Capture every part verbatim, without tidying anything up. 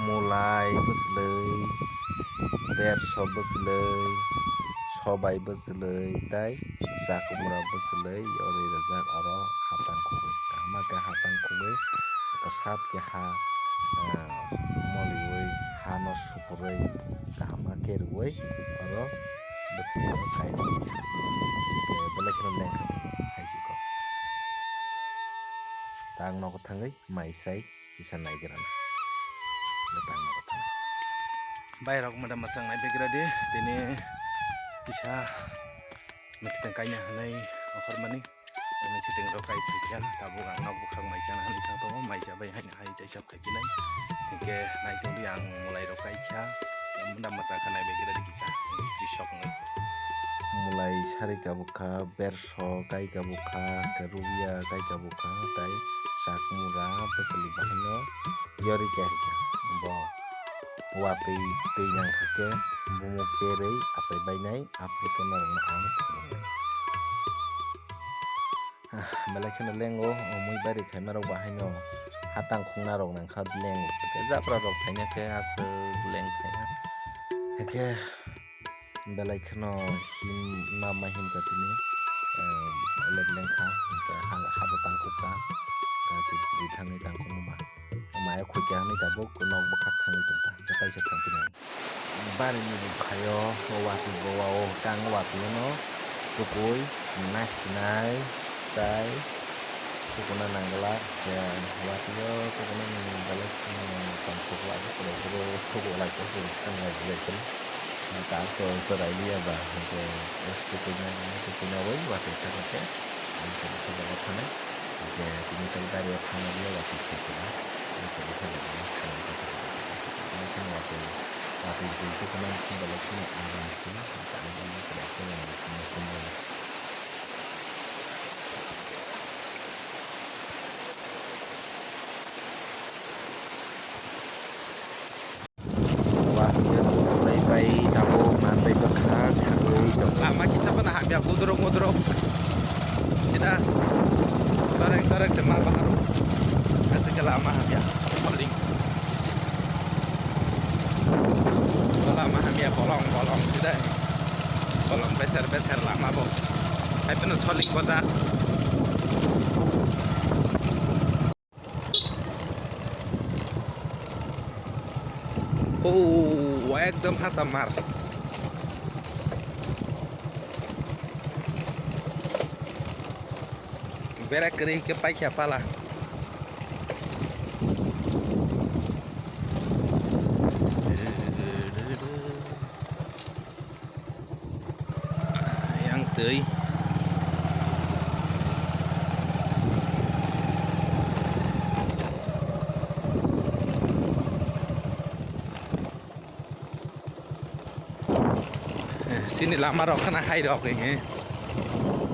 Mulai bwswlwi, berso bwswlwi, sobai bwswlwi tei chakwmura bwswlwi yorwi rwjak oro hatang khugwi. Kaham khe hatang khugwi kwsap khe ha, ah, moliwi hano supurwi kaham khe rwui oro bwswlwi kainwi belai kheno lengkha hai se kok. Tang nogo thangwi mai sai kisa naigrana. Bwtang no bwtang. Bai rok madam machang nai begra di. Tini kisa mikitang kaina hanai okhormani. Mikitang rok kai thangkha. Tabuk ang nok bukhak mai chana hanai thang tongo. Mai chabai haino hai tei sab khai kinai. Hingke nai tongdi ang mulai rok kai kha. Madam machang kha nai begra di kisa. Jisok ngai. Mulai sari kabukha, berso kai kabukha, ke rubia kai kabukha, tai chakmura bwswlwi bahaino. Yori khe hai khe bo watwi twi nang kha khe bumuk perwi achai bainai, aphuru khe norokno ang phunuknai. Ah, belai kheno lengo, o mui bari khaima rok bahaino hatang khungna rok nang kha lengo, hwnkhe japra rok khaina khe aswk leng khaina. Hwnkhe belai kheno him, ma ma him ka tini, eh, lek leng kha, hwnkhe ha, ha bo tang kuk kha, kaisa chiri thangwi tang kuk ma. Maya khoi kha hinwi tabuk nok bwkhak thangwi tong kha, hwnkhe kaisa thang phini. Bari ni buphaio o watwi bowa o kang watwi no tukui nasinai tai tukuna nangla, hwnkhe watwi o tukuna ni belai kheno tong kuk lai khe kwrwi kwrwi thuklai khe chwng thang lai belai kheno. Hwnkhe to chwrai liya ba hwnkhe tukui na tukui na bai watwi thang khe ang khe bwsajagwi thanai. Hingke tini tei gari o thangna liya watwi khe tongma. Tini tei bwsajagwi thangwi khe tongma. Tini kheno watwi, watwi twi tongma belai kheno aram se. Hingke ang tei bwsajagwi tongma. Wa, bai bai tabuk mantai bwkha khagwi tong. Lama kisa phano hamya, kudruk mudruk. Kita torek torek se ma bahar. Kasi ke lama hamya. Holding. Lama hamya bolong bolong kita. Bolong beser beser lama bo. Hai phano solik bosa. Oh, ekdom hasa mar. Bera kwrwi khe paikha pala. Yang twi. Sini lama rok khana hai rok he.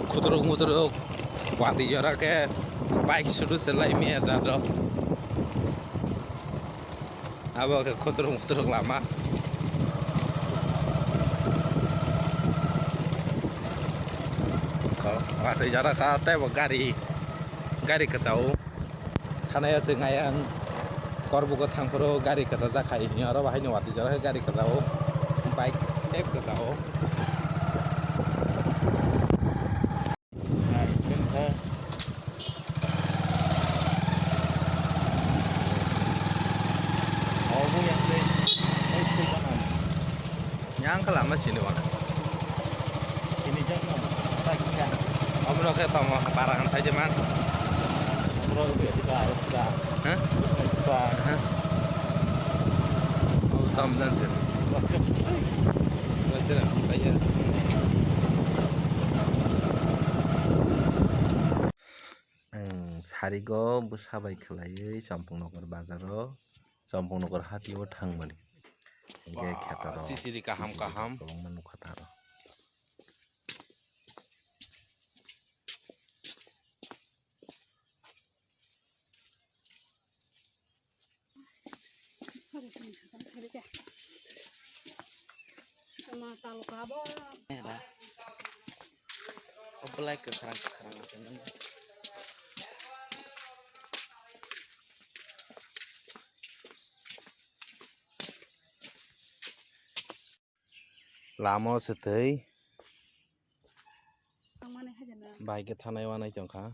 Khuturuk muturuk. Watwi jora khe bike suru se lai mia jat rok. Abo khe khuturuk muturuk lama. Watwi jora kha tei bo gari, gari kwchao. Thanai aswk ngai ang Korbugo thangphuru gari kwchajak hai hwnwi oro bahai no watwi jora khe gari kwchao, bike tei kwchao. Yang kala ma sini wana. Sini jang no. Omo no khe tamo para kan sai de man. Bro, itu ya, kita harus kita. Hah? Terus harus kita. Hah? Oh, tam dan sih. Wah, ya. Wah, jalan, bayar. Ang sarigo bwsa bai khwlaiwi Champung Nagar bazaro, Champung Nagar hatio thangmani. Hingke kheto rok sisiri kaham kaham. Kwbangma nukha taro. Sari sini sakang kiri ke. Sama taluka bo. Era. Oblai kwkhrang kwkhrang. Kwkhrang. Lama o se twi. Bai khe thanai wanai tongkha.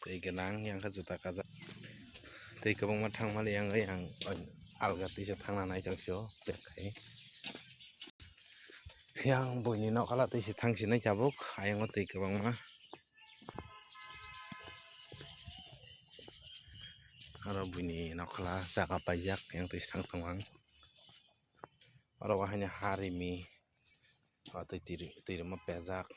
Twi gwnang yang khe juta kajak. Twi kwbangma thangmani yang, yang alga twisa thangna nai tong sio. Yang buini nokhala twisa thangsinai tabuk, ayang o twi kwbangma. Oro buini nokhala jaga paijak, yang twi sang tongo ang. Oro wahaini ha rimi, o twi twi rima pejak.